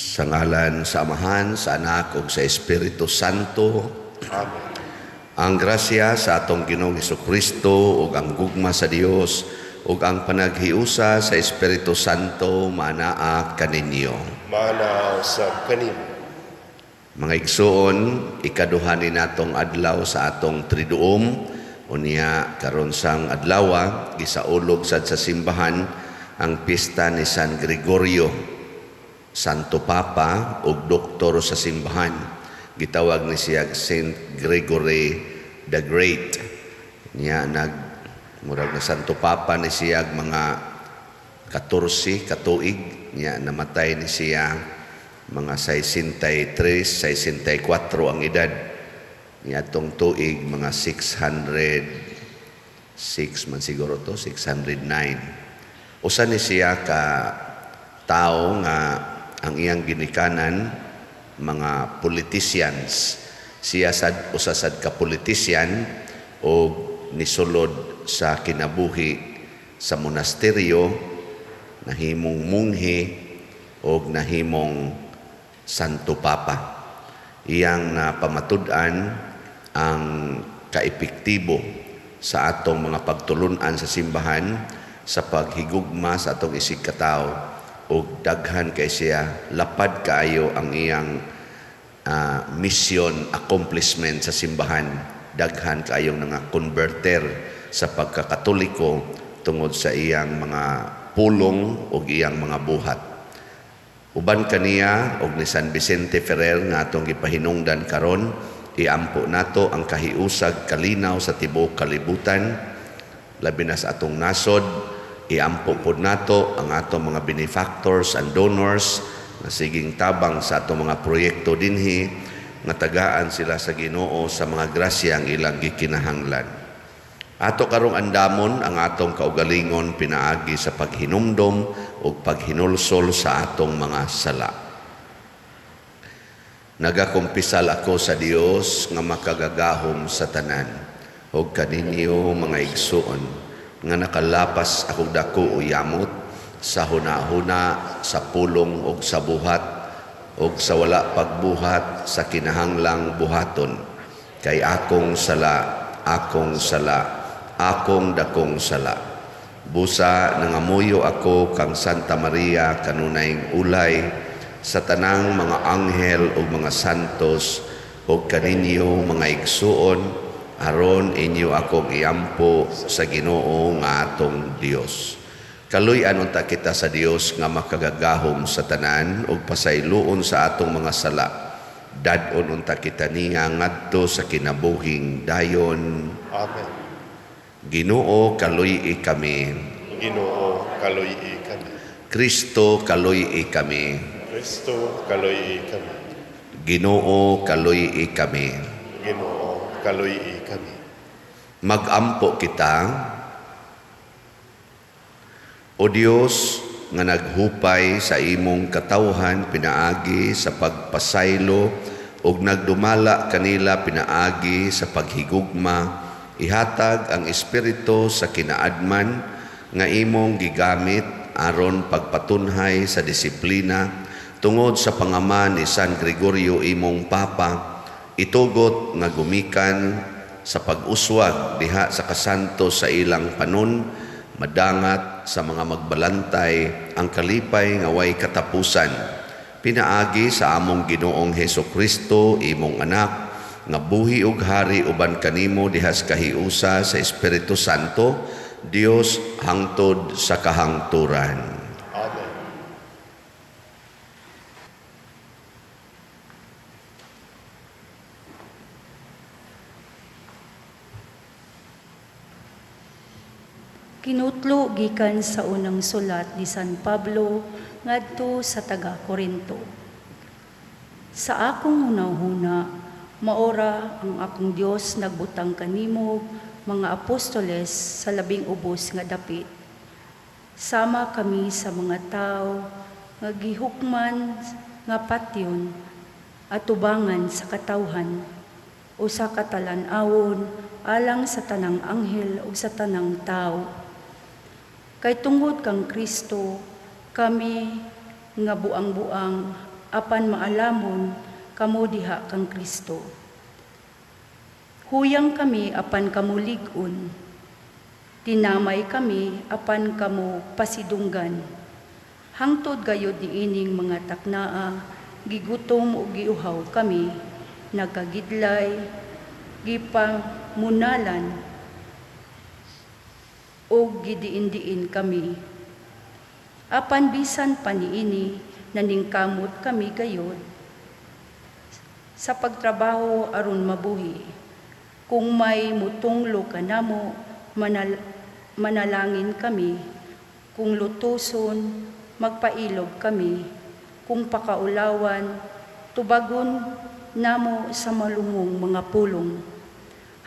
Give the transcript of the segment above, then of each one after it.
Sa ngalan sa Amahan, sa Anak ug sa Espiritu Santo. Amen. Ang grasya sa atong Ginoong Kristo ug ang gugma sa Dios ug ang panaghiusa sa Espiritu Santo manaa kaninyo. Maanaa usab kanimo. Mga igsuon, ikaduha ni natong adlaw sa atong Triduum. Unya karon sang adlawa gisaulog sad sa simbahan ang pista ni San Gregorio, Santo Papa ug doktor sa simbahan. Gitawag ni siya Saint Gregory the Great. Niya nag murag na Santo Papa ni siya mga 14 katuig. Niya namatay ni siya mga 63, 64 ang edad. Niya atong tuig mga 606 man siguro to, 609. Usa ni siya ka tao nga ang iyang ginikanan mga politicians. Siya sad usa sad ka politician o nisulod sa kinabuhi sa monasteryo, nahimong munghe o nahimong Santo Papa. Iyang napamatud-an ang kaepektibo sa atong mga pagtulunan sa simbahan sa paghigugma sa atong isigkatawo ug daghan kay siya, lapad kaayo ang iyang mission accomplishment sa simbahan. Daghan kaayong nga converter sa pagkakatoliko tungod sa iyang mga pulong ug iyang mga buhat. Uban kaniya og ni San Vicente Ferrer nga atong gipahinungdan karon, iampo nato ang kahiusag kalinaw sa tibuok kalibutan, labi na sa atong nasod. Iampo pod nato ang atong mga benefactors and donors na siging tabang sa atong mga proyekto dinhi, nga tagaan sila sa Ginoo sa mga grasya ang ilang gikinahanglan. Ato karong andamon ang atong kaugalingon pinaagi sa paghinumdom ug paghinulsol sa atong mga sala. Nagakumpisal ako sa Dios nga makagagahom sa tanan ug kaninyo, mga igsuon, nga nakalapas akong dako o yamot sa hunahuna, sa pulong ug sa buhat ug sa wala pagbuhat sa kinahanglang buhaton, kay akong sala, akong sala, akong dakong sala. Busa nangamuyo ako kang Santa Maria kanunayng ulay, sa tanang mga anghel ug mga santos ug kaninyo, mga igsuon, aron inyo akong iampo sa Ginoo nga atong Dios. Kaluy-an unta kita sa Dios nga makagagahom sa tanan ug pasayloon sa atong mga sala. Dad-on unta kita niya ngadto sa kinabuhing dayon. Amen. Ginoo, kaluy-i kami. Ginoo, kaluy-i kami. Kristo, kaluy-i kami. Kristo, kaluy-i kami. Ginoo, kaluy-i kami. Ginoo, kaluy-i kami. Magampo kita. O Dios nga naghupay sa imong katawhan pinaagi sa pagpasaylo ug nagdumala kanila pinaagi sa paghigugma, ihatag ang espiritu sa kinaadman nga imong gigamit aron pagpatunhay sa disiplina tungod sa pangama ni San Gregorio imong Papa. Itugot nga gumikan sa pag-uswag diha sa kasanto sa ilang panon, madangat sa mga magbalantay ang kalipay nga way katapusan pinaagi sa among Ginoong Heso Kristo, imong anak, nga buhi ug hari uban kanimo dihas kahiusa sa Espiritu Santo, Dios, hangtod sa kahangturan. Amen. Kinutlo gikan sa unang sulat ni San Pablo ngadto sa taga Korinto. Sa akong hunahuna, maora ang akong Dios nagbutang kanimo mga apostoles sa labing ubos nga dapit. Sama kami sa mga tao nga gihukman nga patyon atubangan sa katawhan o sa katalan-awon alang sa tanang anghel o sa tanang tao. Kay tungod kang Kristo, kami nga buang-buang apan maalamon kamo diha kang Kristo. Huyang kami apan kamo lig-on. Tinamay kami apan kamo pasidunggan. Hangtod gayod niining mga taknaa, gigutom ug giuhaw kami, nagkagidlay, gipamunalan ug gidiin-diin kami. Apan bisan pa niini, naningkamot kami gayod sa pagtrabaho aron mabuhi. Kung may mutunglo kanamo, manalangin kami. Kung lutuson, magpailob kami. Kung pakaulawan, tubagon namo sa malungong mga pulong.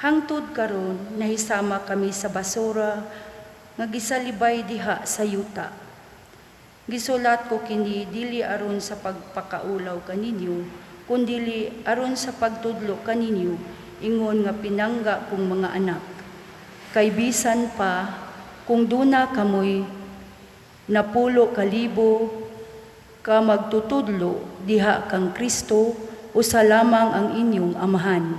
Hangtod karon nahisama kami sa basura nga gisalibay diha sa yuta. Gisulat ko kini dili aron sa pagpakaulaw kaninyo, kundili aron sa pagtudlo kaninyo, ingon nga pinangga kong mga anak. Kay bisan pa kung duna kamoy 10,000 ka magtutudlo diha kang Kristo, usa lamang ang inyong amahan.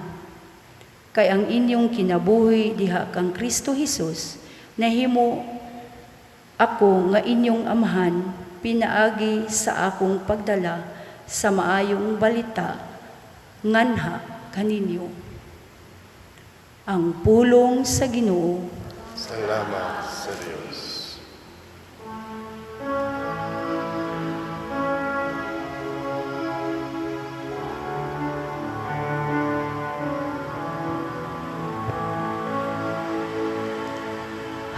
Kay ang inyong kinabuhi diha kang Kristo Hesus, nahimo ako nga inyong amahan, pinaagi sa akong pagdala sa maayong balita nganha kaninyo. Ang pulong sa Ginoo. Salamat sa Dios.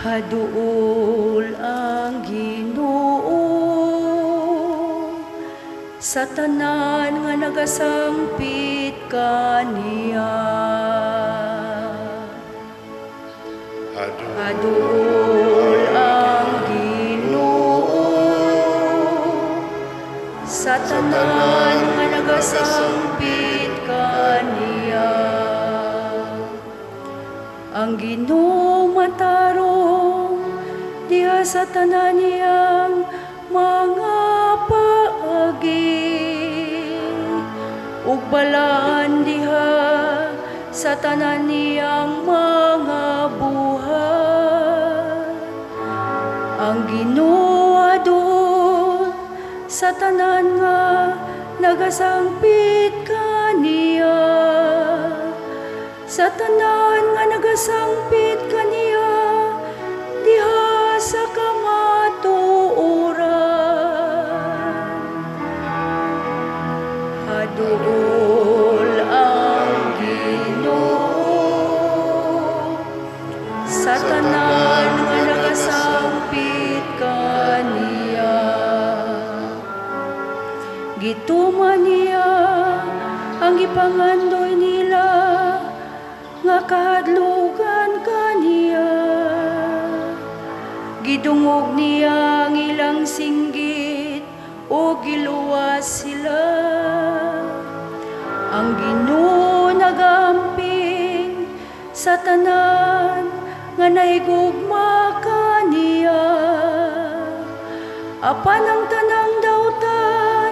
Haduol ang Ginoo sa tanan nga nagasangpit kaniya. Haduol ang Ginoo sa tanan nga nagasangpit kaniya. Ang Ginoo matarong diha sa tanan niyang mga paagi, ug balaan diha sa tanan niyang mga buhat. Ang Ginoo adol sa tanan nga nagasangpit kaniya, sa tanan nga nagasangpit kaniya diha sa kamatuoran. Haduol ang Ginoo sa tanan nga nagasangpit kaniya. Gituman niya ang gipangandoy nila nga kahadlukan kaniya. Gidungog niya ang ilang singgit o giluwas sila. Ang Ginoo nagamping sa tanan nga nahigugma kaniya. Apan ang tanang dautan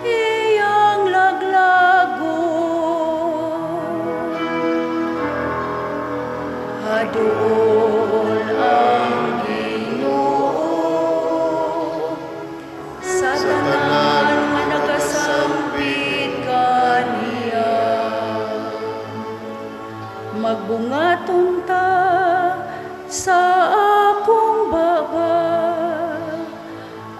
iyang laglagon. Haduol ang Ginoo sa tanan nga nagasangpit kaniya. Magbungaton ta sa akong baba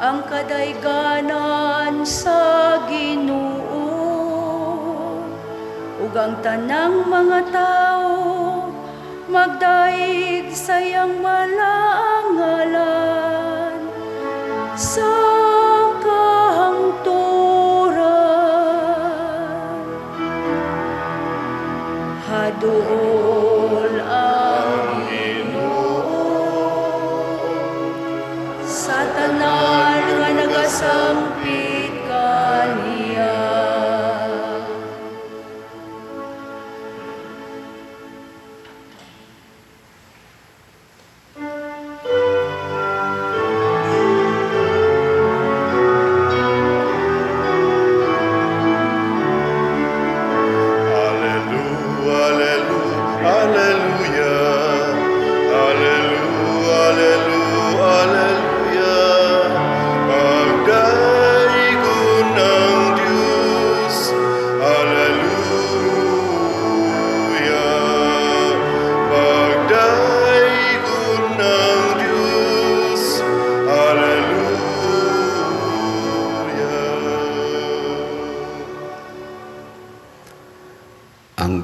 ang kadayganan sa Ginoo, ug ang tanang mga tawo magdaig sa iyang malaangalan sa kahangturan. Haduol ang Ginoo sa tanan nga nagasangpit kaniya.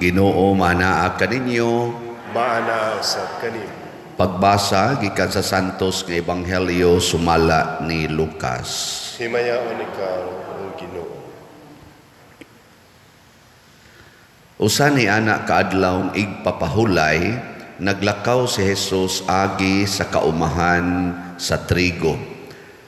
Ang Ginoo manaa kaninyo. Maanaa usab kanimo. Pagbasa gikan sa Santos nga Ebanghelyo sumala ni Lucas. Himayaon ikaw, O Ginoo. Usa ni ana kaadlaw igpapahulay, naglakaw si Jesus agi sa kaumahan sa trigo.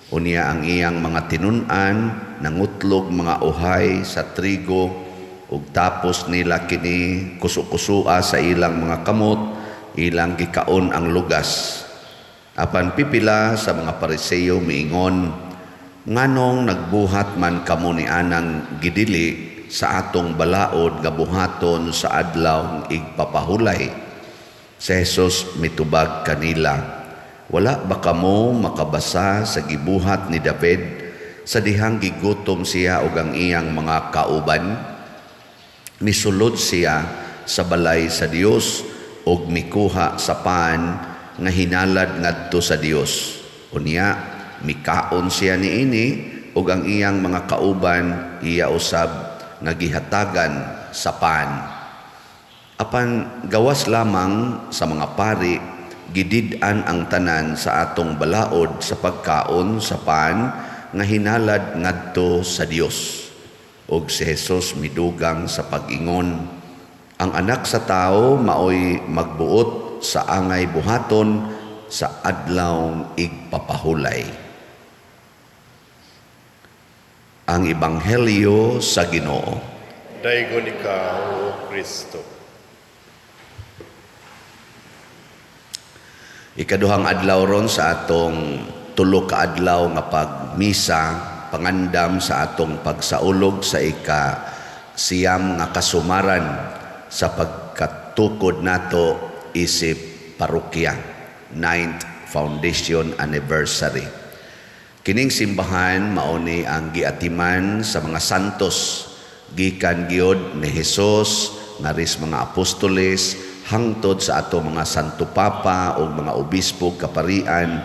Unya ang iyang mga tinun-an nangutlog mga uhay sa trigo ug tapos nila kini kusu-kusua sa ilang mga kamot, ilang gikaon ang lugas. Apan pipila sa mga Pariseo miingon, nganong nagbuhat man kamo ni anang gidili sa atong balaod nga buhaton sa adlaw igpapahulay? Si Jesus mitubag kanila, wala ba kamo makabasa sa gibuhat ni David sa dihang gigutom siya ug ang iyang mga kauban? Misulod siya sa balay sa Dios ug mikuha sa pan nga hinalad ngadto sa Dios. Unya mikaon siya niini ug ang iyang mga kauban iya usab nga gihatagan sa pan. Apan gawas lamang sa mga pari, gidid-an ang tanan sa atong balaod sa pagkaon sa pan nga hinalad ngadto sa Dios. Og si Jesus midugang sa pag-ingon, ang anak sa tao maoy magbuot sa angay buhaton sa adlaw igpapahulay. Ang Ebanghelyo sa Ginoo. Daygon ikaw, O Kristo. Ikaduhang adlaw ron sa atong tulo ka adlaw nga pagmisa, pangandam sa atong pagsaulog sa ika-siyam nga kasumaran sa pagkatukod nato isip parokya, 9th Foundation Anniversary. Kining simbahan mauni ang giatiman sa mga santos, gikan gyud ni Hesus ngaris mga apostoles hangtod sa ato mga Santo Papa o mga obispo, kaparian,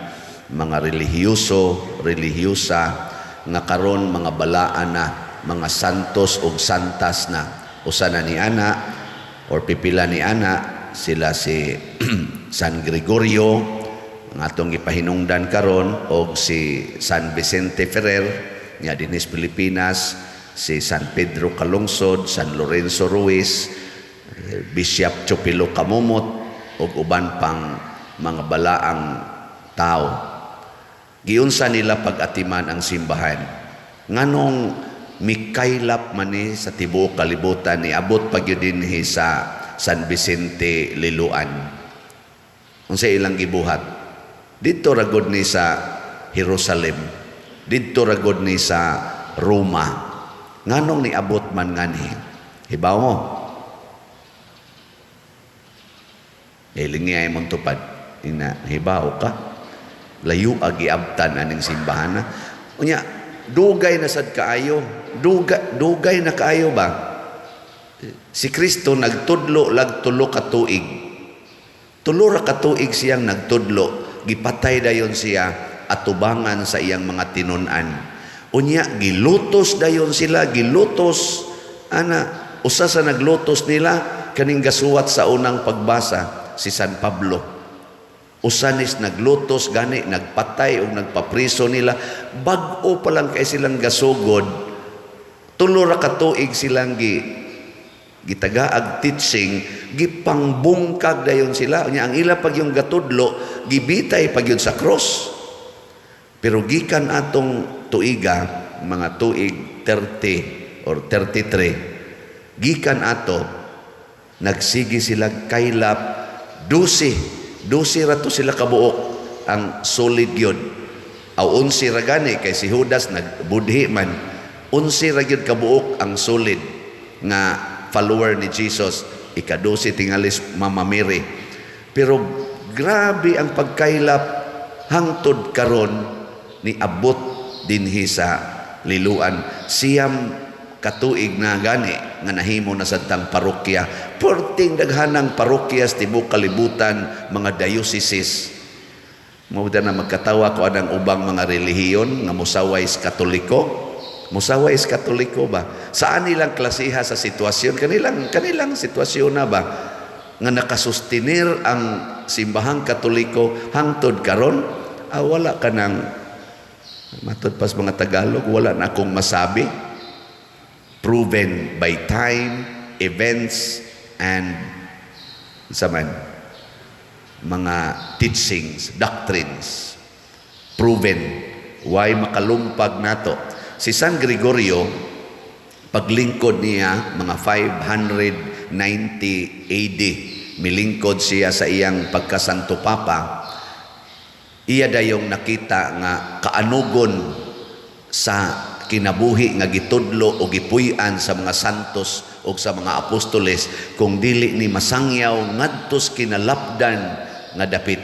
mga relihiyoso, relihiyosa nga karon mga balaan na, mga santos ug santas na. Usa na ni ana or pipila ni ana sila si San Gregorio ang atong gipahinungdan karon, og si San Vicente Ferrer nga dinhi sa Pilipinas, si San Pedro Calungsod, San Lorenzo Ruiz, Bishop Chopilo Camomot ug uban pang mga balaang tao. Giunsa nila pag-atiman ang simbahan. Nganong mikaylap man ni sa tibuok kalibutan, niabot pa gyud dinhi sa San Vicente Liloan. Unsa ilang gibuhat? Didto ra gud ni sa Jerusalem. Didto ra gud ni sa Roma. Nganong niabot man nganhi? Hibaw mo. Hilingi ay mong tupad. Ina, hibaw ka. Layo agi abtan aning simbahan na. Unya, dugay na sad kaayo. Dugay na kaayo ba? Si Kristo nagtudlo lag 3 ka tuig. 3 ra ka tuig siyang nagtudlo. Gipatay dayon siya atubangan sa iyang mga tinun-an. Unya, gilutos dayon sila, gilutos. Ana, usa sa naglutos nila kaning gasuwat sa unang pagbasa, si San Pablo. Usanis naglutos gani, nagpatay o nagpapriso nila. Bag-o pa lang kay silang gasugod, 3 ra ka tuig silang gitagaag teaching, gipangbungkag dayon sila. Unya ang ila pag yung gatudlo, gibitay pag yun sa cross. Pero gikan atong tuiga, mga tuig 30 or 33, gikan ato, nagsige sila kaylap, 12 ra to sila kabuok ang solid yun. Aw 11 ra gani kay si Judas nagbudhi man. 11 ra gyud kabuok ang solid nga follower ni Jesus. Ika-12 tingalis Mama Mary. Pero grabe ang pagkaylap hangtod karon ni abot dinhi sa Liloan. 9 katuig na gani nga nahimo na sadtang parokya. Perting daghanang parokya sa tibuok kalibutan, mga dioceses. Mao na magkatawa ko anang ubang mga relihiyon nga mosaway sa Katoliko. Musawa is Katoliko ba? Saan nilang klasiha sa sitwasyon? Kanilang sitwasyon na ba? Nga nakasustenir ang simbahang Katoliko hangtod karon, ah, wala ka nang matod pas mga Tagalog, wala na akong masabi. Proven by time, events, and sa man, mga teachings, doctrines. Proven. Why makalumpag nato? Si San Gregorio, paglingkod niya, mga 590 AD, milingkod siya sa iyang pagkasanto papa, iya dayong nakita nga kaanugon sa kinabuhi nga gitudlo o gipuy-an sa mga santos o sa mga apostoles kung dili ni masangyaw ngadtos kinalapdan nga dapit.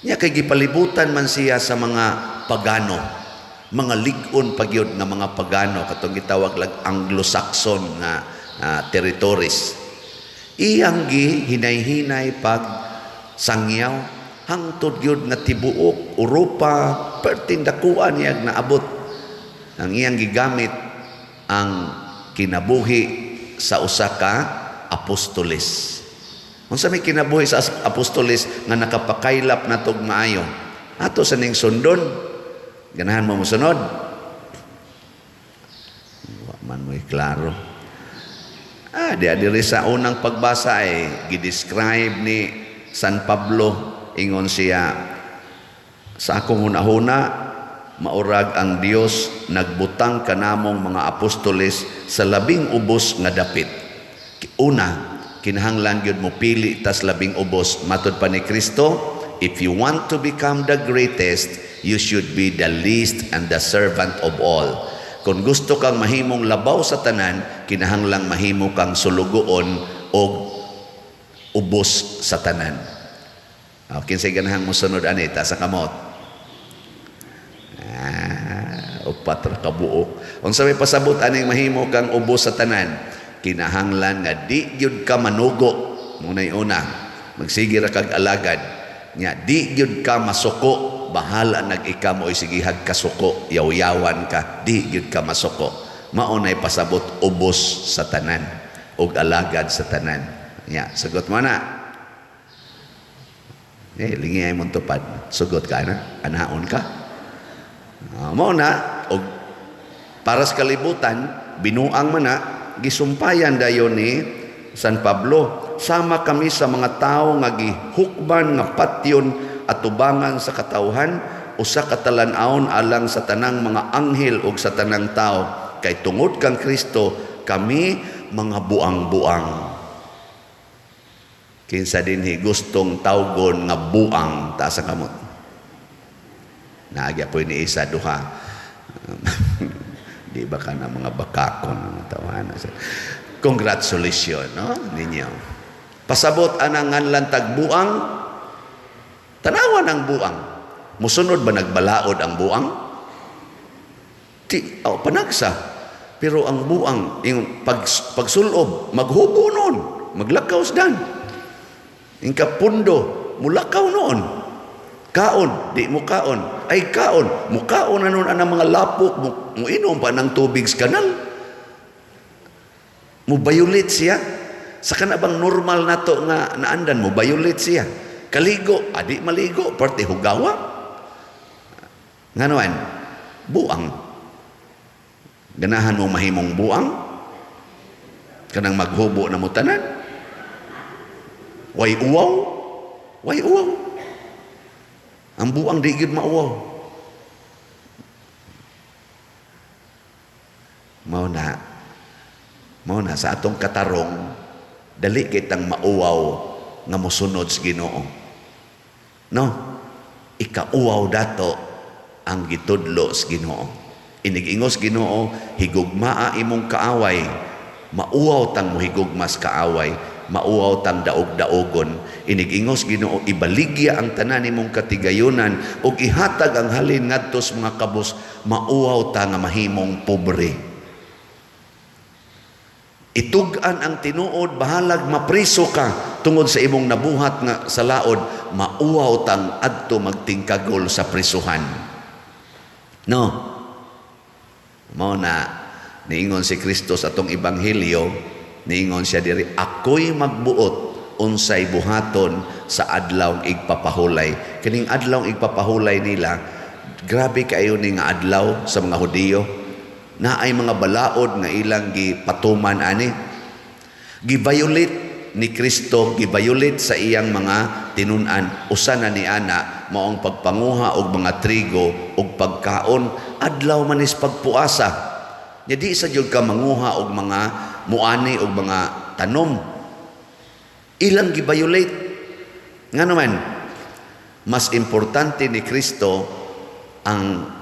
Nya kay gipalibutan man siya sa mga pagano, mga lig-on pagyud nga mga pagano katong gitawag lag Anglo-Saxon nga territories. Iyang gi hinay-hinay pag sangyaw hangtod gyud nga tibuok Europa perting dakuan niya naabot. Ang iyang gigamit ang kinabuhi sa usa ka apostoles. Unsa may kinabuhi sa apostoles nga nakapakaylap natog maayo? Ato sa ning sundon. Ganahan mo mosunod? Wa man mo'y klaro. Ah, di diri sa unang pagbasa ay gi-describe ni San Pablo, ingon siya, sa akong hunahuna maurag ang Dios nagbutang kanamong mga apostoles sa labing ubos nga dapit. Una, kinahanglan gyud mo pili tas labing ubos. Matod pa ni Kristo, if you want to become the greatest, you should be the least and the servant of all. Kung gusto kang mahimong labaw sa tanan, kinahanglang mahimo kang sulugoon o ubos sa tanan. Oh, kinsay ganahang mosunod ani, taas sa kamot? Ah, upat ra ka buok. Unsa may pasabot aning mahimo kang ubos sa tanan? Kinahanglan nga di gyud ka manugo. Munay una, magsige ra kag alagad. Nya di gyud ka masuko, bahala nag ika mo isigihag kasuko, yaw-yawan ka, di gyud ka masuko. Mao nay pasabot ubos sa tanan ug alagad sa tanan. Nya, sugot mo na. Eh, lingi ay mong tupad. Sugot ka na, anaon ka. Mao na, og para sa kalibutan, binuang man na, gisumpayan dayon ni San Pablo. Sama kami sa mga tao nga gihukban nga patyon atubangan sa katawhan, usa ka talan-awon alang sa tanang mga anghel ug sa tanang tao. Kay tungod kang Kristo, kami mga buang-buang. Kinsa dinhi gustong tawgon nga buang, taas ang kamot? Naagya po ni isa duha. Di ba ka na mga bakakon mga tawanan? Congratulations, no, ninyo. Pasabot anang nganlan tagbuang, tanawan ang buang. Musunod ba nagbalaod ang buang? Ti, oh, panagsa. Pero ang buang, yung pagsulob, maghubo noon, maglakaw dan. Yung kapundo, mulakaw noon. Kaon, di mo kaon. Ay kaon, mukaon na noon ang mga lapok, muinom pa ng tubig sa kanal. Mubayulit siya. Sa kana bang normal nato nga naandan, mubayulit siya. Kaligo, adi maligo, parte hugawa. Nganuan, buang. Ganahan mo mahimong buang? Kanang maghubo na mo tanan? Way uwaw? Way uwaw. Ang buang di gyud mauwaw. Mao na sa atong katarong, dali kitang mauwaw nga mosunod sa Ginoo. No? Ikauwaw dato ang gitudlo sa Ginoo. Inigingos Ginoo, higugmaa imong kaaway, mauwaw tang mohigugmas kaaway, mauwaw tang daog-daogon. Inigingos Ginoo, ibaligya ang tanan nimong katigayunan ug ihatag ang halin ngadto sa mga kabus, mauwaw ta nga mahimong pobre. Itug-an ang tinuod, bahalag mapriso ka tungod sa imong nabuhat nga sa laod, mauwaw tang adto magtingkagol sa prisuhan. No? Mao na niingon si Kristo sa atong ebanghelyo, niingon siya diri, ako'y magbuot unsay buhaton sa adlaw igpapahulay. Kining adlaw igpapahulay nila, grabe kaayo ni nga adlaw sa mga Hudiyo. Naay mga balaod nga ilang gipatuman ani. Giviolate ni Kristo, giviolate sa iyang mga tinun-an. Usa na ni ana maong pagpanguha og mga trigo og pagkaon, adlaw man is pagpuasa. Nya di sa jud ka manguha og mga muani og mga tanom. Ilang giviolate. Ngano man, mas importante ni Kristo ang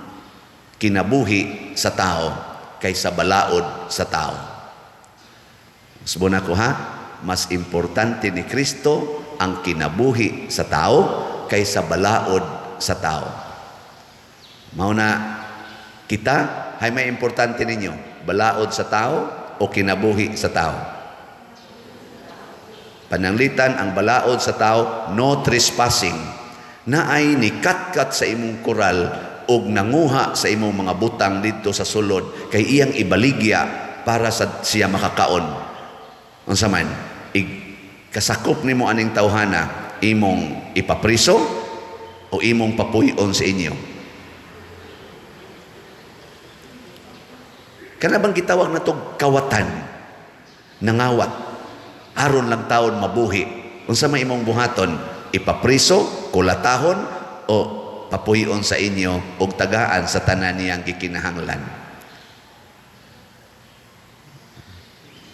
kinabuhi sa tao kaysa balaod sa tao. Subon ako ha, mas importante ni Kristo ang kinabuhi sa tao kaysa balaod sa tao. Mao na kita, hay may importante ninyo, balaod sa tao o kinabuhi sa tao? Pananglitan ang balaod sa tao, no trespassing. Naay ni katkat sa imong koral og nanguha sa imong mga butang didto sa sulod kay iyang ibaligya para sa siya makakaon. Unsa man, kasakop nimo aning tawhana, imong ipapriso o imong papuy-on sa inyo? Kana bang gitawag na tog kawatan, nangawat, aron lang taon mabuhi. Unsa may imong buhaton? Ipapriso, kulatahon, o papuy-on sa inyo og tagaan sa tanan niyang gikinahanglan?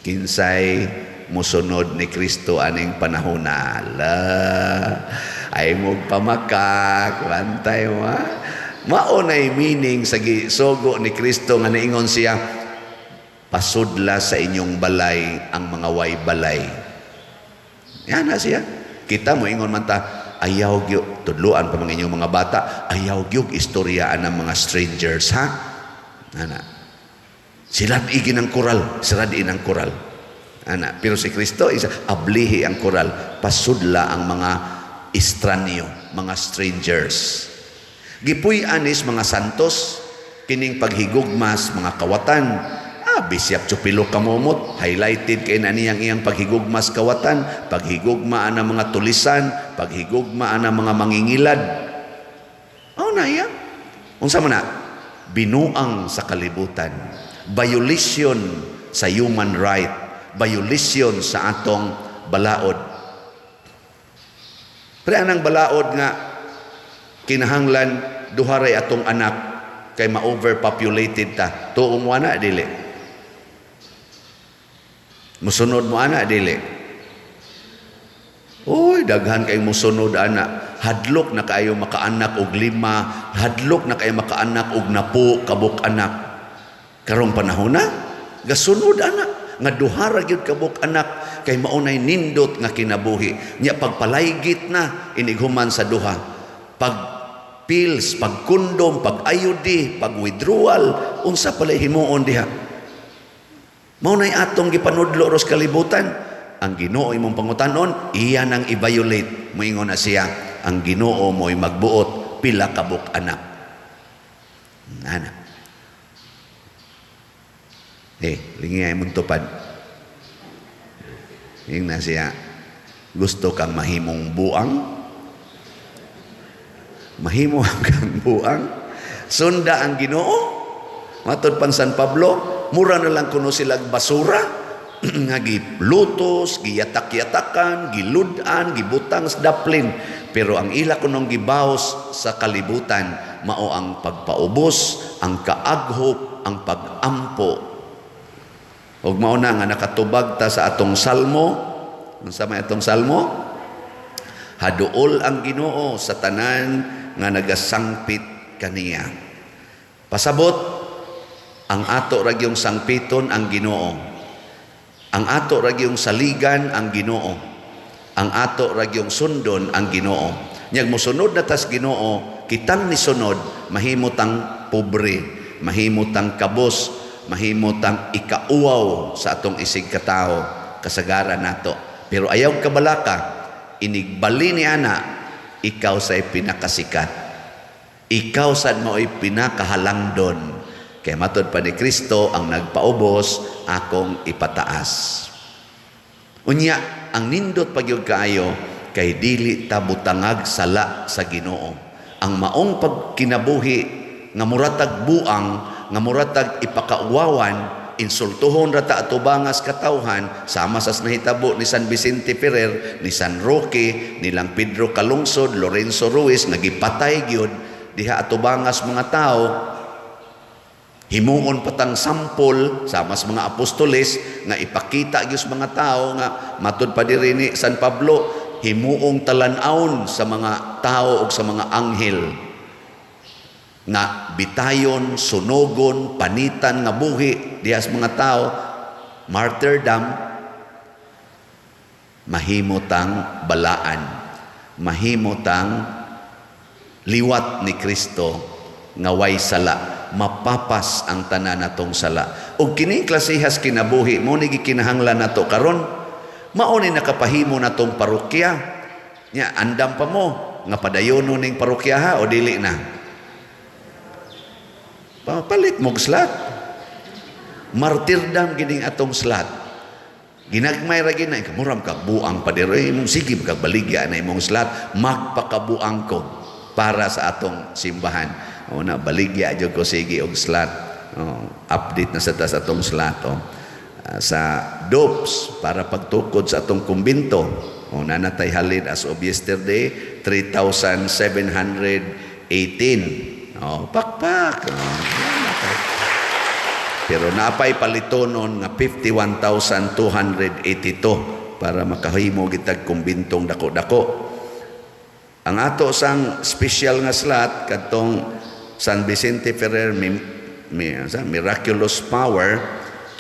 Kinsay musunod ni Kristo aning panahona? La, ay magpamakak, bantay mo ha? Mao nay meaning sa gisugo ni Kristo nga niingon siya, pasudla sa inyong balay ang mga way balay. Yan na siya. Kita mo ingon man ta, ayaw gyud tudluan pa mga inyong mga bata, ayaw gyud istoryaan ng mga strangers ha. Ana. Sila igin ang koral, sila diin ang koral. Ana, pero si Kristo isa ablihi ang koral, pasudla ang mga estranyo, mga strangers. Gipuy-an is mga santos kining paghigugmas mga kawatan. Bisyap Chupilo kamumot, highlighted kay na niyang iyang paghigugmas kawatan, paghigugma ang mga tulisan, paghigugma ang mga mangingilad. Oh na iya. Unsa man na? Binuang sa kalibutan. Violation sa human right, violation sa atong balaod. Pre anang balaod nga kinahanglan duha ray atong anak kay ma-overpopulated ta. Tuo mo ana dili? Musunod mo ana dili? Uy, daghan kay musunod ana. Hadlok na kaayo makaanak og 5, hadlok na kaayo makaanak og 10 kabuk anak. Karong panahon na gasunod ana nga duha ra gyud kabuk anak kay maunay nindot nga kinabuhi. Nya pagpalaygit na inighuman sa duha. Pag pills, pag kondom, pag IUD, pag withdrawal, unsa pala himuon diha? Mao nay atong gipanudlo ros kalibutan. Ang Ginoo imong pangutanon, iya nang i-violate. Moingon na siya, ang Ginoo mo'y magbuot pila kabuk anak. Ana. Lingi ay mong tupad. Ingna na siya, gusto kang mahimong buang? Mahimo kang buang? Sunda ang Ginoo? Matod pang San Pablo, mura na lang kuno silag basura nga gilutos, giyatak-yatakan, gilud-an, gibutang sa daplin. Pero ang ila kunong gibaos sa kalibutan, mao ang pagpaubos, ang kaaghop, ang pagampo. Ug mao na nga nakatubag ta sa atong salmo. Unsa may atong salmo? Haduol ang Ginoo sa tanan nga nagasangpit kaniya. Pasabot, ang ato ra gyung sangpiton ang Ginoo. Ang ato ra gyung saligan ang Ginoo. Ang ato ra gyung sundon ang Ginoo. Nyag mosunod na tas Ginoo, kitang nisunod mahimo tang pobre, mahimo tang kabos, mahimo tang ikauwaw sa atong isig katawo, kasagaran nato. Pero ayaw kabalaka, inigbali ni ana, ikaw say pinakasikat. Ikaw sad mao'y pinakahalangdon. Kay matod pa ni Kristo, ang nagpaubos akong ipataas. Unya, ang nindot pagyud kaayo kay dili ta butangag sala sa Ginoo. Ang maong pagkinabuhi nga muratag buang, nga muratag ipakauwawan, insultuhon rata atubangas katawhan, sama sa nahitabo ni San Vicente Ferrer, ni San Roque, nilang Pedro Calungsod, Lorenzo Ruiz, nagipatay gyud diha atubangas mga tao, himuon patang sampol sama sa mga apostoles nga ipakita gyud sa mga tao nga matud pa diri ni San Pablo, himuong talan-awon sa mga tao ug sa mga anghel nga bitayon, sunogon, panitan nga buhi diha sa mga tao, martyrdom, mahimo tang balaan, mahimo tang liwat ni Kristo nga way sala, mapapas ang tanan natong sala. Ug kining klasehas kinabuhi mo ni gikinahanglan nato karon, mao ni nakapahimo natong parokya. Nya andam pa mo nga padayono ning parokya ha o dili na? Palit mog slot. Martyrdom gining atong slot. Ginagmay ra gina kamuram kag buang pa diri imong sige kag baligya na imong slot, magpakabuang ko para sa atong simbahan. O na baligya jud ko sige og slot. Oh, update na sa ta sa atong slot, oh. Sa dopes para pagtukod sa atong kumbinto. O nanatay halin as of yesterday 3,718. Oh, pakpak. Oh, pero napay palitonon nga 51,282 para makahimo gitag kumbintong dako-dako. Ang ato sang special nga slot kadtong San Vicente Ferrer sa Miraculous Power,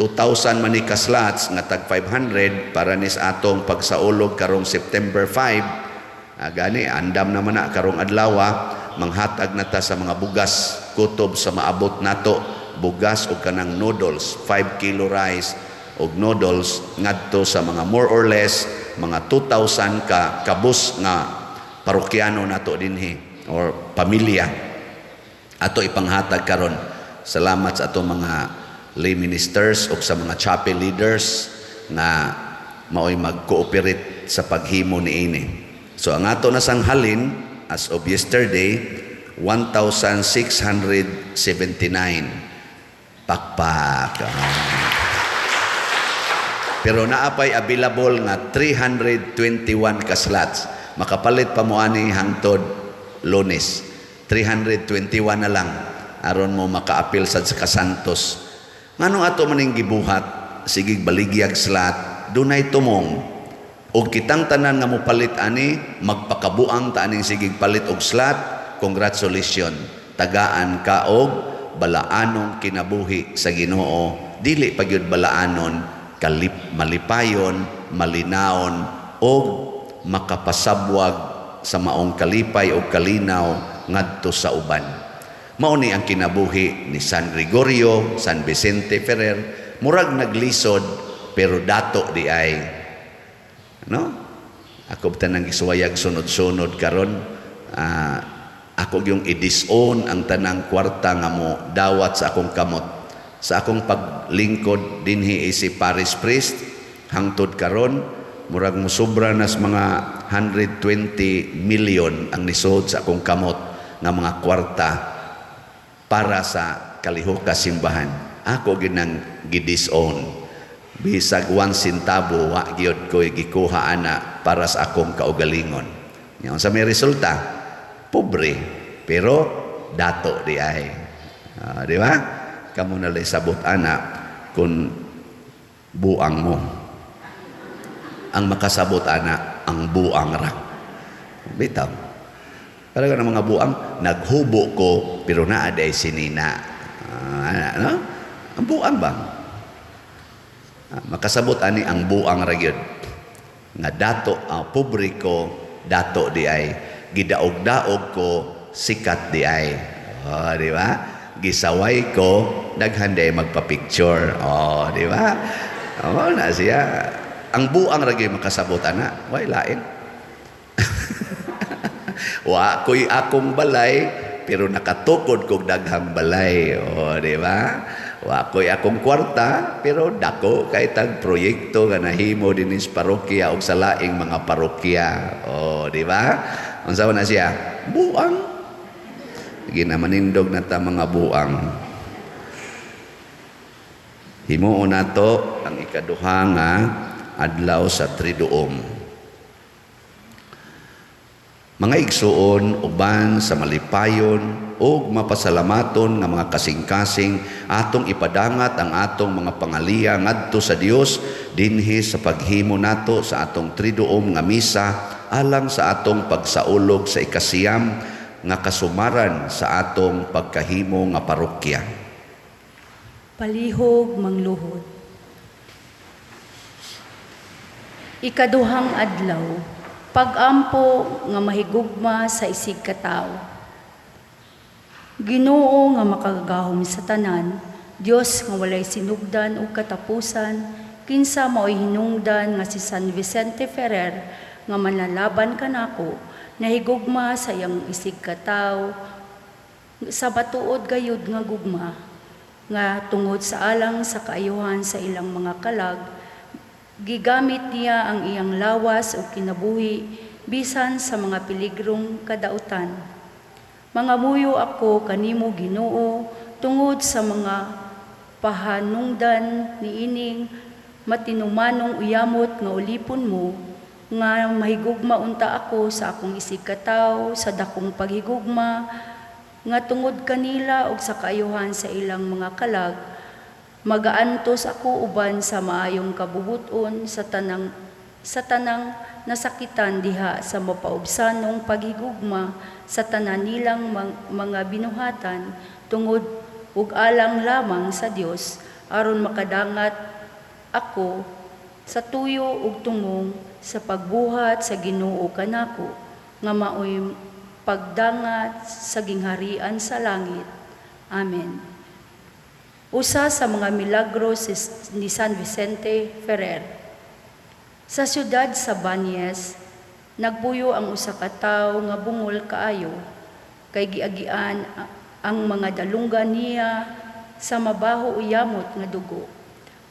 2,000 man ni ka slots nga tag 500 para nis atong pagsaulog karong September 5. Gani andam naman na karong adlaw, manghatag na ta sa mga bugas kutob sa maabot nato, bugas o kanang noodles, 5 kilo rice og noodles ngadto sa mga more or less mga 2,000 ka kabus nga parokyano nato dinhi or pamilya ato ipanghatag karon. Salamat sa ato mga lay ministers o sa mga chapel leaders nga maoy mag-cooperate sa paghimo niini. So ang ato na sang halin as of yesterday, 1,679. Pakpak. Pero naapay available nga 321 ka slots. Makapalit pa mo ani hangtod Lunes. 321 na lang aron mo makaapil sad sa Kasantos. Nganong ato maning gibuhat, sige baligyag slot, dunay tumong og kitang tanan nga mopalit ani, magpakabuang ta aning sigig palit og slot, congratulations. Tagaan ka og balaanong kinabuhi sa Ginoo, dili pa gyud balaanon, kalip malipayon, malinaon og makapasabwag sa maong kalipay og kalinaw ngadto sa uban. Mao ni ang kinabuhi ni San Gregorio, San Vicente Ferrer, murag naglisod pero dato di ay. No? Ako tanang gisuwayag sunod-sunod karon, ako yung i-disown ang tanang kwarta nga mo dawat sa akong kamot. Sa akong paglingkod dinhi si parish priest hangtod karon, murag mosobra nas mga 120 million ang nisod sa akong kamot nga mga kwarta para sa kalihok simbahan. Ako ginang gidisown. Bisag 1 centavo wa gyud ko'y gikuha ana para sa akong kaugalingon. Ngayon sa may resulta, pobre pero dato di ay. Di ba? Kamo na lay sabot ana kung buang mo. Ang makasabot ana ang buang ra. Bitaw. Para ka ng mga buang, naghubo ko pero naa day sinina. Ano? Ang buang ba? Makasabot ani ang buang ra gyud. Nga dato ang pobre ko, dato di ay. Gidaog-daog ko, sikat di ay. Oh, di ba? Gisaway ko, daghan di ay magpa-picture. Oh, di ba? Oh, na siya. Ang buang ra gyud makasabot ana, way lain. Wa ko'y akong balay, pero nakatukod kog daghang balay. O, di ba? Wa ko'y akong kwarta, pero dako kay tag proyekto nga nahimo dinhi sa parokya og sa laing mga parokya. O, di ba? Unsa man na siya? Buang. Ginamanindog na ta, mga buang. Himuon nato ang ikaduha nga adlaw sa Triduum. Mga igsuon, uban sa malipayon ug mapasalamaton nga mga kasing-kasing, atong ipadangat ang atong mga pangaliya ngadto sa Dios dinhi sa paghimo nato sa atong Triduum nga misa alang sa atong pagsaulog sa 9 nga kasumaran sa atong pagkahimo nga parokya. Palihog mangluhod. Ikaduhang adlaw, pag-ampo nga mahigugma sa isig katawo. Ginoo nga makagagahom sa tanan, Dios nga walay sinugdan ug katapusan, kinsa maoy hinungdan nga si San Vicente Ferrer nga manlalaban kanako, nahigugma sa iyang isig katawo sa matuod gayud nga gugma, nga tungod sa alang sa kaayuhan sa ilang mga kalag, gigamit niya ang iyang lawas ug kinabuhi bisan sa mga piligrong kadautan. Mangamuyo ako kanimo, Ginoo, tungod sa mga pahanungdan niining matinumanong uyamot nga ulipon mo, nga mahigugma unta ako sa akong isig katawo sa dakong paghigugma nga tungod kanila ug sa kaayuhan sa ilang mga kalag magaantos ako uban sa maayong kabubut-on sa tanang nasakitan diha sa mapaubsanong paghigugma sa tanan nilang mga binuhatan tungod ug alang lamang sa Dios, aron makadangat ako sa tuyo ug tumong sa pagbuhat sa Ginoo kanako, nga maoy pagdangat sa gingharian sa langit. Amen. Usa sa mga milagro ni San Vicente Ferrer. Sa siyudad sa Banyes, nagpuyo ang usa ka tawo nga bungol kaayo kay giagian ang mga dalunggan niya sa mabaho uyamot nga dugo.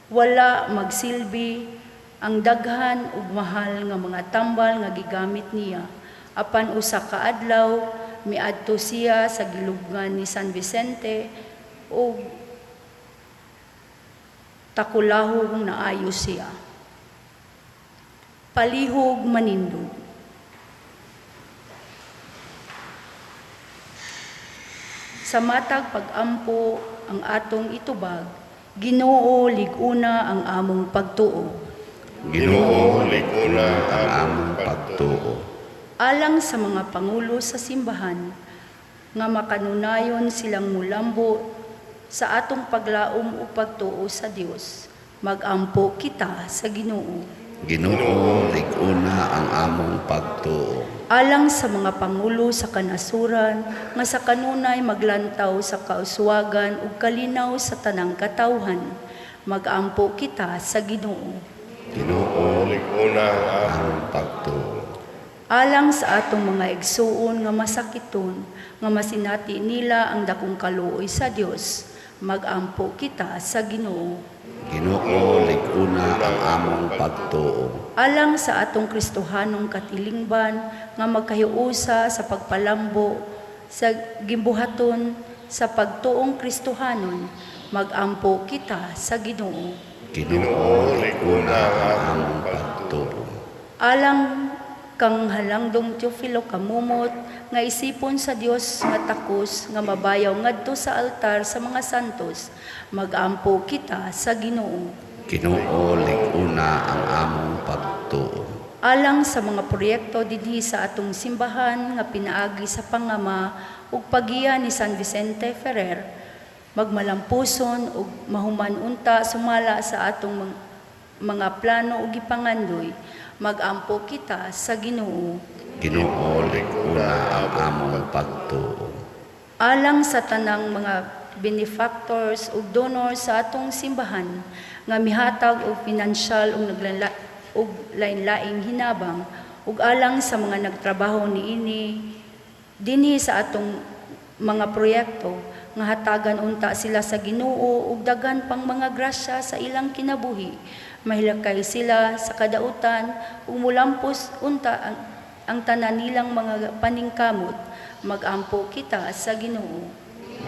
Wala magsilbi ang daghan ug mahal nga mga tambal nga gigamit niya. Apan usa ka adlaw miadto siya sa gilubngan ni San Vicente ug takulahong naayo siya. Palihog manindog. Sa matag pag-ampo ang atong itubag, Ginoo, lig-una ang among pagtuo. Ginoo, lig-una ang among pagtuo. Alang sa mga pangulo sa simbahan, nga makanunayon silang mulambo sa atong paglaom o pagtuo sa Dios, magampo kita sa Ginoo. Ginoo, lig-una ang among pagtuo. Alang sa mga pangulo sa kanasuran nga sa kanunay maglantaw sa kauswagan ug kalinaw sa tanang katawhan, magampo kita sa Ginoo. Ginoo, Lig-una ang among among pagtuo. Alang sa atong mga igsuon nga masakiton, nga masinati nila ang dakong kaluoy sa Dios, magampo kita sa Ginoo. Ginoo, lig-una ang among pagtuo. Alang sa atong Kristohanong katilingban nga magkahiusa sa pagpalambo sa gimbuhaton sa pagtuong Kristohanon, magampo kita sa Ginoo. Ginoo, lig-una ang among pagtuo. Alang kang Halangdong Teofilo Camomot nga isipon sa Dios nga takos nga mabayaw ngadto sa altar sa mga santos, magampo kita sa Ginoo. Ginoo, lig-una ang among pagtuo. Alang sa mga proyekto dinhi sa atong simbahan nga pinaagi sa pangama ug pagiya ni San Vicente Ferrer, magmalampuson ug mahuman unta sumala sa atong mga plano ug gipangandoy, magampo kita sa Ginoo. Ginoo, lig-una ang among pagtuo. Alang sa tanang mga benefactors ug donors sa atong simbahan nga mihatag og pinansyal ug ug lain-laing hinabang, ug alang sa mga nagtrabaho niini dinhi sa atong mga proyekto nga hatagan unta sila sa Ginoo ug daghan pang mga grasya sa ilang kinabuhi. Mahilakay sila sa kadautan ug mulampos unta ang tanan nilang mga paningkamot. Magampo kita sa Ginoo.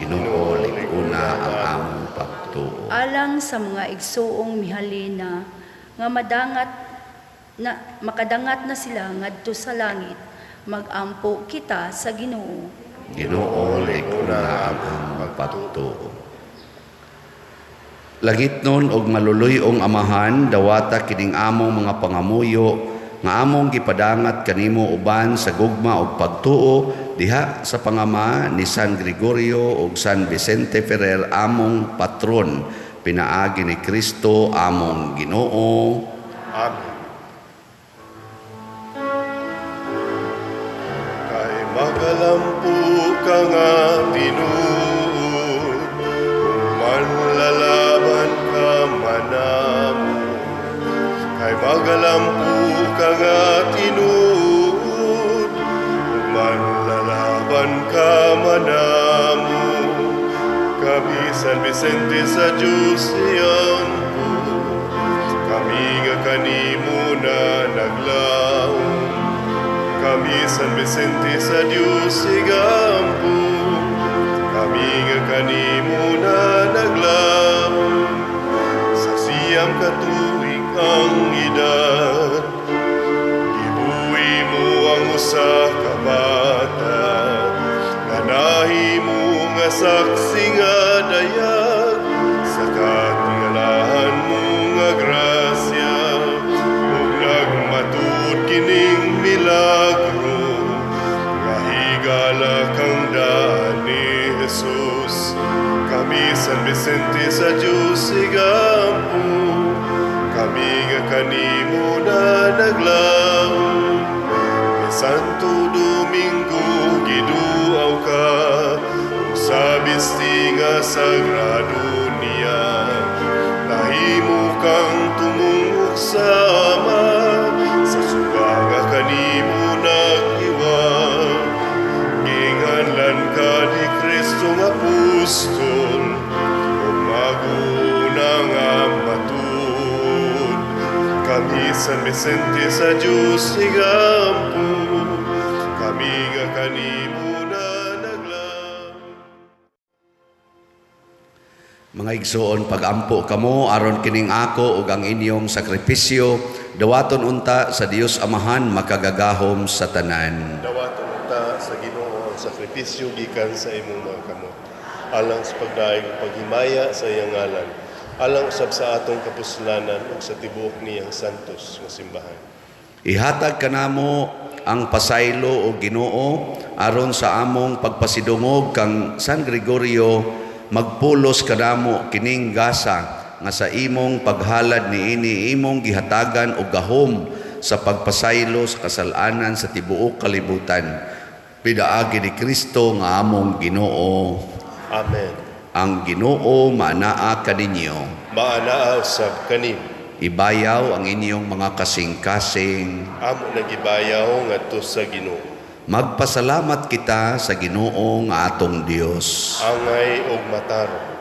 Ginoo, lig-una ang among pagtuo. Alang sa mga igsuong mihalina nga madangat na makadangat na sila ngadto sa langit, magampo kita sa Ginoo. Ginoo, lig-una ang among pagtuo. Langitnon og maluluy-ong Amahan, dawata kining among mga pangamuyo nga among gipadangat kanimo uban sa gugma ug pagtuo diha sa pangama ni San Gregorio ug San Vicente Ferrer among patron, pinaagi ni Kristo among Ginoo. Amen. Kay magalampo ka nga tinuod, manlalaban ka manamo. Kay magalampo ka nga tinuod, manlalaban ka manamo. Kami San Vicente sa Diyos iyampo, kami nga kanimo na naglaom. Kami San Vicente sa Diyos igampo, kami nga kanimo na naglaom. Sa siyam ka tuig ang edad, gibuhi mo ang usa ka bata, nga nahimo nga saksi nga dayag sa katingalahan mo nga grasya, ug nagmatud kining milagro nga higala kang daan ni Jesus. Kami San Vicente sa Diyos igampo, kami nga kanimo na naglaom. Kay Santo Domingo giduaw ka, ug sa bisti nga sagrado niya, nahimo kang tumungok sa Ama, sa suga nga kanimo nag-iwa. Ginganlan ka ni Kristo nga apostol, ug maguna nga matud. Kami San Vicente sa Diyos igampo, kami nga kanimo na naglaom. Mga igsoon, pagampo kamo aron kining ako ug ang inyong sakripisyo dawaton unta sa Dios Amahan makagagahom sa tanan. Dawaton unta sa Ginoo ang sakripisyo gikan sa imong mga kamot, alang sa pagdayeg ug paghimaya sa iyang ngalan, alang usab sa atong kapuslanan ug sa tibuok niyang santos nga simbahan. Ihatag kanamo ang pasaylo o Ginoo aron sa among pagpasidungog kang San Gregorio magpulos kanamo kining gasa nga sa imong paghalad niini imong gihatagan og gahom sa pagpasaylo sa kasalanan sa tibuok kalibutan. Pinaagi ni Kristo nga among Ginoo. Amen. Ang Ginoo maanaa kaninyo. Maanaa usab kanimo. Ibayaw ang inyong mga kasing-kasing. Amo nagibayaw ngadto sa Ginoo. Magpasalamat kita sa Ginoo nga atong Dios. Angay og matarong.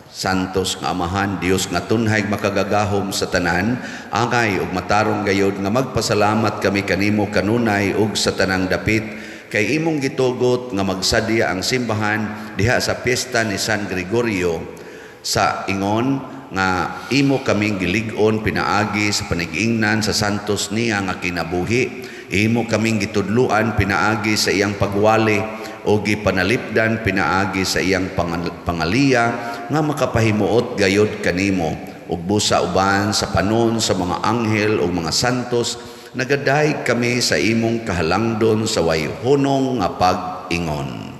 Santos nga Amahan, Dios nga tunhay makagagahom sa tanan, angay ug matarong gayod nga magpasalamat kami kanimo kanunay ug sa tanang dapit, kay imong gitugot nga magsadya ang simbahan diha sa piyesta ni San Gregorio sa ingon nga imo kaming gilig-on pinaagi sa panigingnan sa santos niya nga kinabuhi. Imo kaming gitudluan pinaagi sa iyang pagwali o gipanalipdan pinaagi sa iyang pangaliya nga makapahimuot gayod kanimo. Ug busa uban sa panon sa mga anghel ug mga santos, nagadayeg kami sa imong kahalangdon sa wayhunong nga pag-ingon.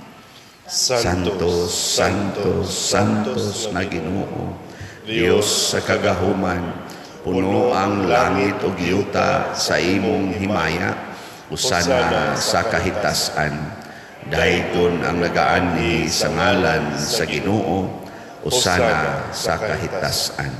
Santos, Santos, Santos na Ginoo, Dios sa kagahuman, puno ang langit ug yuta sa imong himaya, usana sa kahitasan. Daygon ang nagaanhi sa ngalan sa Ginoo, usana sa kahitasan.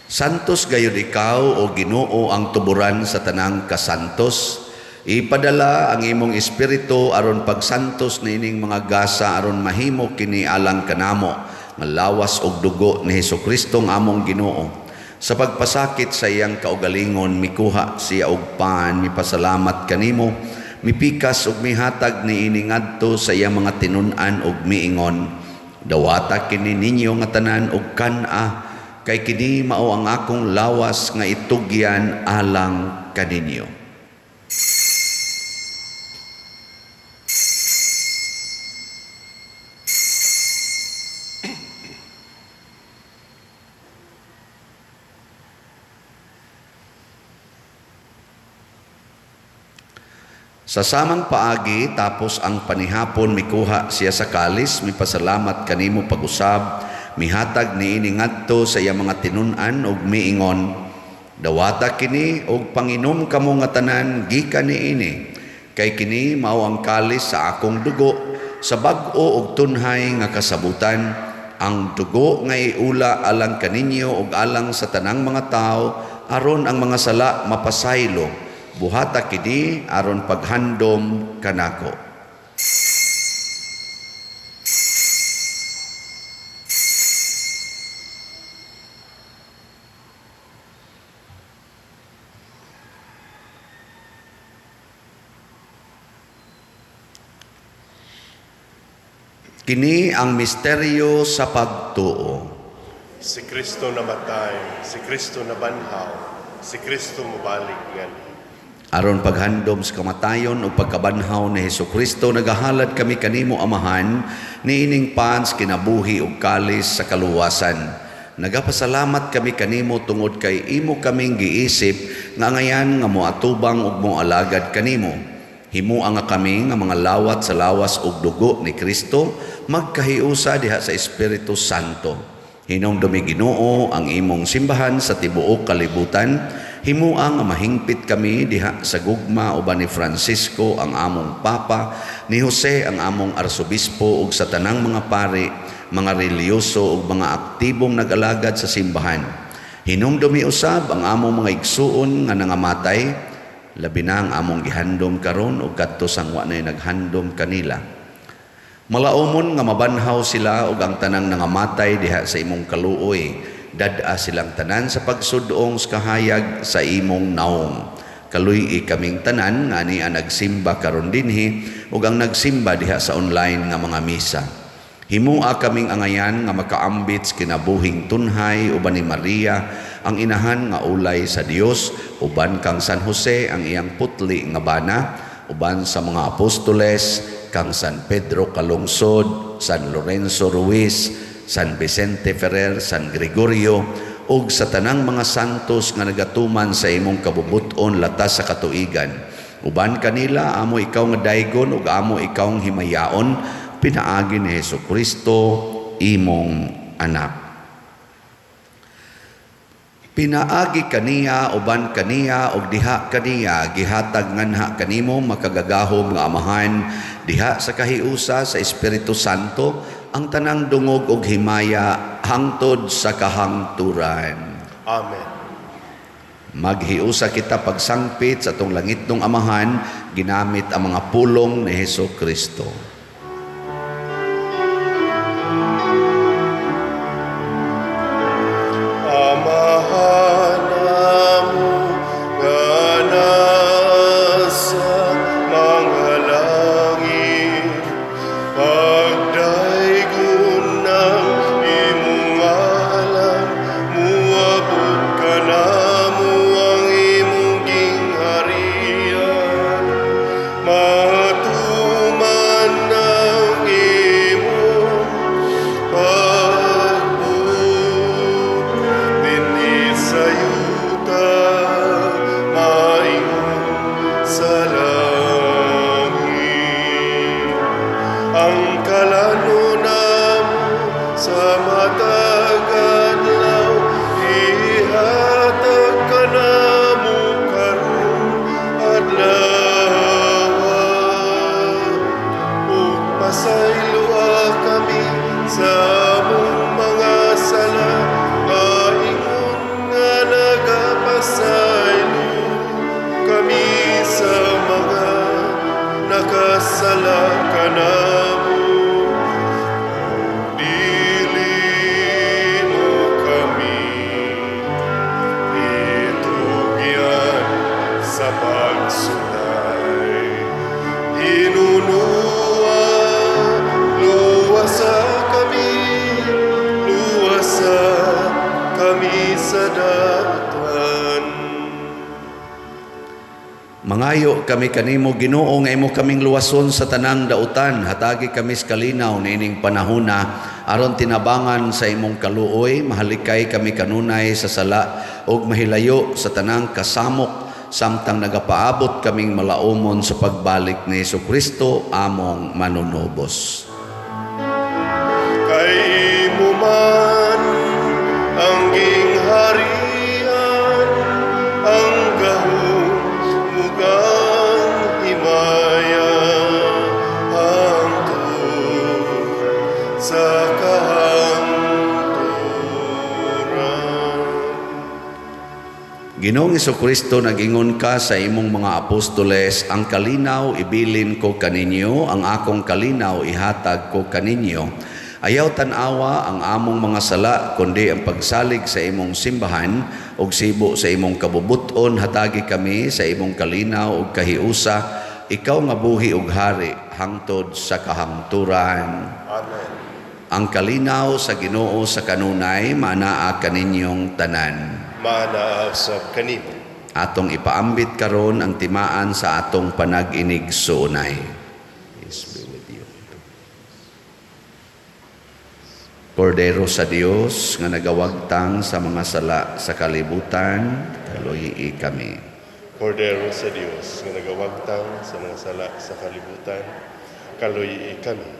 Santos gayud ikaw o Ginoo ang tuburan sa tanang kasantos. Ipadala ang imong espiritu aron pagsantos niining mga gasa aron mahimo kini alang kanamo nga lawas ug dugo ni Hesukristo nga among Ginoo. Sa pagpasakit sa iyang kaugalingon, mikuha siya og pan, mipasalamat kanimo, mipikas ug mihatag niini ngadto sa iyang mga tinun-an ug miingon, dawata kini ninyo nga tanan ug kan-a, kay kini mao ang akong lawas nga itugyan alang kaninyo. Sa samang paagi, tapos ang panihapon, mikuha siya sa kalis, mipasalamat kanimo pag-usab, mihatag niini ngadto sa iyang mga tinun-an ug miingon, dawata kini og panginom kamo nga tanan gikan niini, kay kini mao ang kalis sa akong dugo, sa bag-o og tunhay nga kasabutan, ang dugo nga iula alang kaninyo ug alang sa tanang mga tawo, aron ang mga sala mapasaylo. Buhata kini aron paghandom kanako. Kini ang misteryo sa pagtuo. Si Kristo namatay, si Kristo nabanhaw, si Kristo mobalik nganhi. Aron paghandom sa kamatayon o pagkabanhaw ni Hesukristo, nagahalad kami kanimo Amahan, niining pans kinabuhi ug kalis sa kaluwasan. Nagapasalamat kami kanimo tungod kay imo kaming giisip nga ngayan nga moatubang ug moalagad kanimo. Himua nga kami nga mga lawat sa lawas ug dugo ni Kristo, magkahiusa diha sa Espiritu Santo. Hinumdumi Ginoo ang imong simbahan sa tibuok kalibutan. Himua nga mahingpit kami diha sa gugma uban ni Francisco ang among Papa, ni Jose ang among Arsobispo ug sa tanang mga pari, mga relihiyoso ug mga aktibong nag-alagad sa simbahan. Hinumdumi usab ang among mga igsuon nga nangamatay, labi na ang among gihandom karon ug kadto sang wa nay naghandom kanila. Malaumon nga mabanhaw sila ug ang tanang nangamatay diha sa imong kaluoy. Dad-a silang tanan sa pagsudong sa kahayag sa imong naong. Kaluy-i kaming tanan nga ni ang nagsimba karon dinhi ug ang nagsimba diha sa online nga mga misa. Himua kaming angayan nga makaambit sa kinabuhing tunhay uban ni Maria ang inahan nga ulay sa Dios, uban kang San Jose ang iyang putli nga bana, uban sa mga apostoles kang San Pedro Calungsod, San Lorenzo Ruiz, San Vicente Ferrer, San Gregorio, ug sa tanang mga santos nga nagatuman sa imong kabubut-on latas sa katuigan. Uban kanila amo ikaw nga daygon ug amo ikaw ang himayaon, pinaagi ni Hesukristo imong anak. Pinaagi kaniya, uban kaniya, ug diha kaniya, gihatag nganha kanimo makagagahom nga Amahan, diha sa kahiusa sa Espiritu Santo, ang tanang dungog ug himaya hangtod sa kahangturan. Amen. Maghiusa kita pagsangpit sa atong langitnong Amahan, ginamit ang mga pulong ni Hesukristo. Amahan amo nga nasa mga langit, pagdaygon ang imong ngalan, muabot kanamo ang imong gingharian, matuman ang imong pagbuot dinhi sa yuta, maingon sa langit. Ang kalanon namo sa matag adlaw, ihatag kanamo karong adlaw. Ug pasayloa kami sa among mga sala, maingon nga nagapasaylo kami sa mga sala kanamo, dili mo kami itugyan sa pagsulay. Hinunua, luwasa kami, luwasa kami sa dautan. Mangayo kami kanimo, Ginoo, nga imo kaming luwason sa tanang dautan. Hatagi kami sa kalinaw niining panahona aron tinabangan sa imong kaluoy, mahalikay kami kanunay sa sala ug mahilayo sa tanang kasamok samtang nagapaabot kaming malaumon sa pagbalik ni Hesukristo among manunubos. Kay imo man ang gingharian, ang gahom ug ang himaya, hangtod sa kahangturan. Ginoong Hesukristo, nag-ingon ka sa imong mga apostoles, "Ang kalinaw ibilin ko kaninyo, ang akong kalinaw ihatag ko kaninyo. Ayaw tan-awa ang among mga sala, kundi ang pagsalig sa imong simbahan ug sibo sa imong kabubuton, hatagi kami sa imong kalinaw ug kahiusa, ikaw nga buhi ug hari hangtod sa kahangturan." Amen. Ang kalinaw sa Ginoo sa kanunay maanaa kaninyong tanan. Maanaa usab kanimo. Atong ipaambit karon ang timaan sa atong panag-inigsuonay. Peace be with you. Kordero sa Dios nga nagawagtang sa mga sala sa kalibutan, kaluyi kami. Kordero sa Dios nga nagawagtang sa mga sala sa kalibutan, kaluyi kami.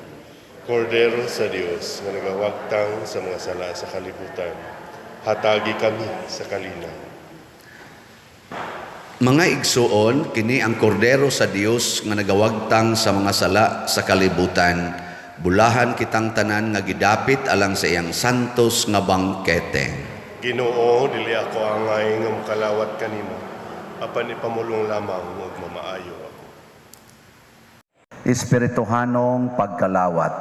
Kordero sa Dios nga nagawagtang sa mga sala sa kalibutan, hatagi kami sa kalinaw. Mga igsuon, kini ang kordero sa Dios nga nagawagtang sa mga sala sa kalibutan. Bulahan kitang tanan nga gidapit alang sa iyang santos nga bangkete. Ginoo, dili ako angay nga mokalawat kanimo, apan ipamulong lamang ug mamaayo ako. Espirituhanong pagkalawat.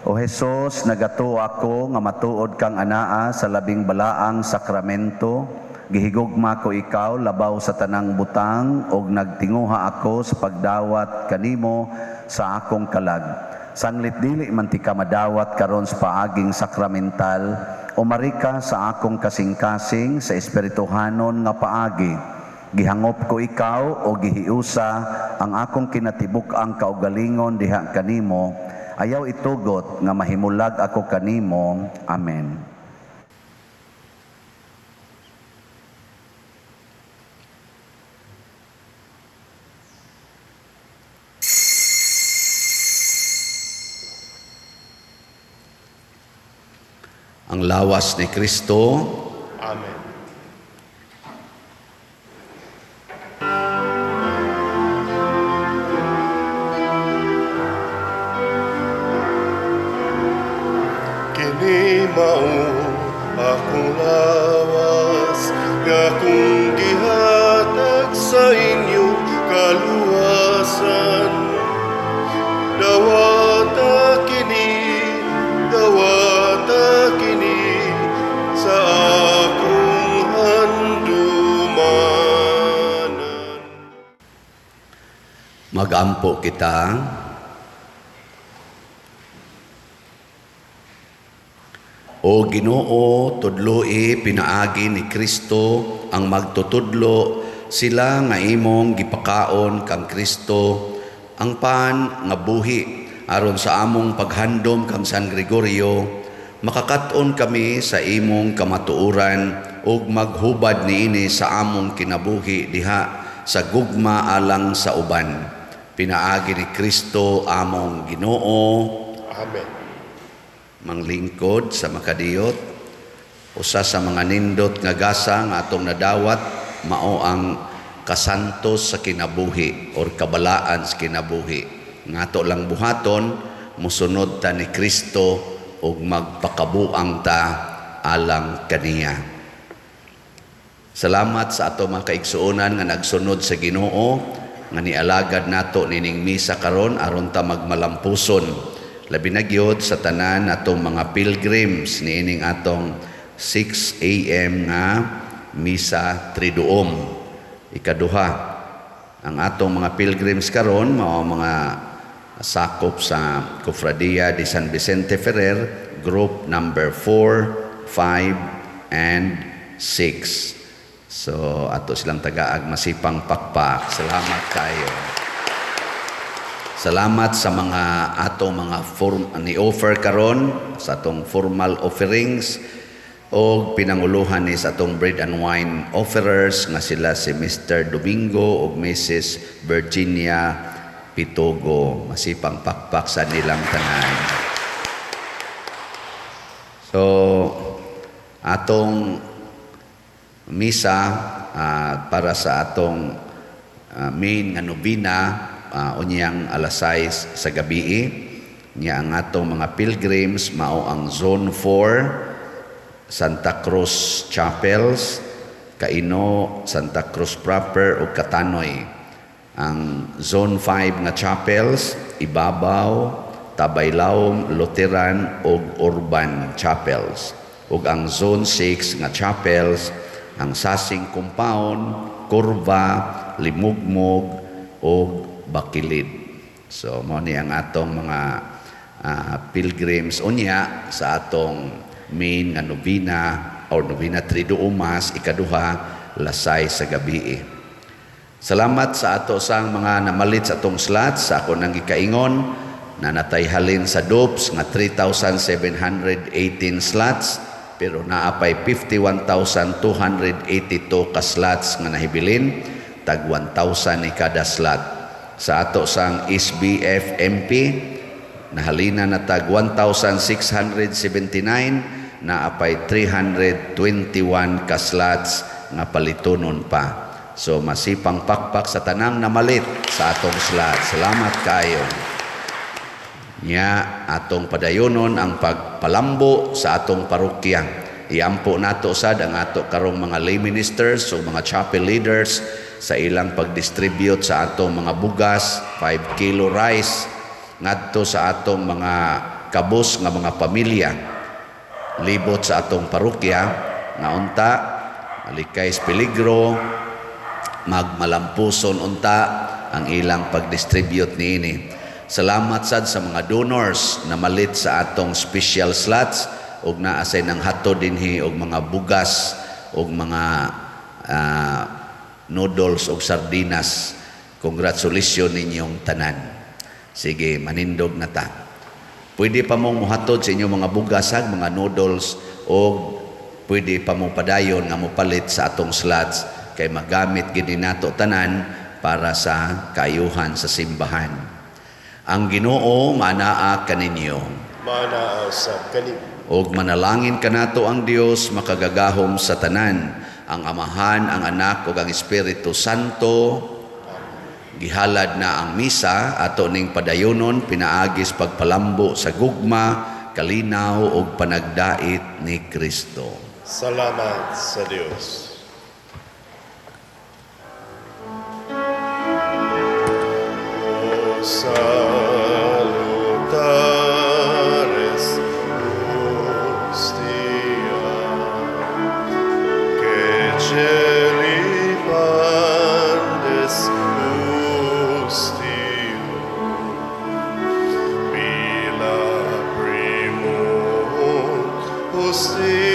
O Hesus, nagatuo ako nga matuod kang anaa sa labing balaang sakramento. Gihigugma ko ikaw labaw sa tanang butang ug nagtinguha ako sa pagdawat kanimo sa akong kalag. Sanglit dili man tika madawat karon sa paaging sakramental, umari ka sa akong kasing-kasing sa espirituhanon nga paagi. Gihangop ko ikaw o gihiusa ang akong kinatibuk-ang kaugalingon diha kanimo. Ayaw itugot nga mahimulag ako kanimo. Amen. Ang lawas ni Kristo. Amen. Kini mao akong lawas nga akong gihatag sa inyong kaluwasan. Dawata kini, dawata kini sa akong handumanan. Magampo kita. O Ginoo, tudloi pinaagi ni Kristo ang magtutudlo sila nga imong gipakaon kang Kristo ang pan nga buhi aron sa among paghandom kang San Gregorio makakat-on kami sa imong kamatuoran ug maghubad niini sa among kinabuhi diha sa gugma alang sa uban. Pinaagi ni Kristo among Ginoo. Amen. Manglingkod sa makadiyot, usa sa mga nindot nga gasa nga atong nadawat mao ang kasantos sa kinabuhi or kabalaan sa kinabuhi. Nga ato lang buhaton, musunod ta ni Kristo ug magpakabuang ta alang kaniya. Salamat sa ato mga kaigsuonan nga nagsunod sa Ginoo. nga nialagad nato nining misa karon aron ta magmalampuson. Labi na gyud sa tanan atong mga pilgrims niining atong 6 a.m. nga misa Triduum. Ikaduha, ang atong mga pilgrims karon mao ang mga sakop sa Cofradia de San Vicente Ferrer, group number 4, 5, and 6. So ato silang tagaag masipang pakpak. Salamat kayo. Salamat sa mga atong mga form ni offer karon sa atong formal offerings og pinanguluhan ni sa atong bread and wine offerers nga sila si Mr. Domingo ug Mrs. Virginia Pitogo. Masipang pakpak sa nilang tanan. So atong misa para sa atong main nga nobena unyang alas 6 sa gabi. Nya ang atong mga pilgrims mao ang Zone 4, Santa Cruz Chapels, Kaino, Santa Cruz proper ug Katanoy. Ang Zone 5 nga chapels, Ibabaw, Tabaylawom, Lutheran ug Urban Chapels. Ug ang Zone 6 nga chapels, ang Sasing Compound, Kurva, Limugmog ug Bakilid. So mao ni ang atong mga pilgrims unya sa atong main nga novena or novena Triduum Mass ikaduha, lasay sa gabi. Salamat sa ato sang mga namalit sa atong slots. Sa ako nang gikaingon na natay halin sa DOPS nga 3,718 slots, pero naa pay 51,282 ka slots nga nahibilin, tag 1,000 ni kada slot. Sa ato sang SBF MP, nahalina na tag 1,679, naa pay 321 ka slots nga palitunon pa. So masipang pakpak sa tanang namalit sa atong slot. Salamat kayo. Nya atong padayonon ang pagpalambo sa atong parokya. Iampo nato sad ang ato karong mga lay ministers o mga chapel leaders sa ilang pagdistribute sa atong mga bugas, 5 kilo rice ngadto sa atong mga kabus nga mga pamilya libot sa atong parokya nga unta malikay sa peligro, magmalampuson unta ang ilang pagdistribute niini. Salamat sad sa mga donors na malit sa atong special slots ug naa say nang hatod dinhi og mga bugas og mga noodles og sardinas. Congratulations ninyong tanan. Sige, manindog na ta. Pwede pa mong muhatod sa inyong mga bugas ag mga noodles o pwede pa mo padayon nga mopalit sa atong slots kay magamit gid nato tanan para sa kaayuhan sa simbahan. Ang Ginoo manaa kaninyo. Maanaa usab kanimo. Og manalangin kanato ang Dios makagagahom sa tanan, ang Amahan, ang Anak ug ang Espiritu Santo. Gihalad na ang misa, ato ning padayonon pinaagis pagpalambo sa gugma, kalinaw ug panagdait ni Kristo. Salamat sa Dios. O salutares hostia, che celi pandes ustio, bila primum hostia.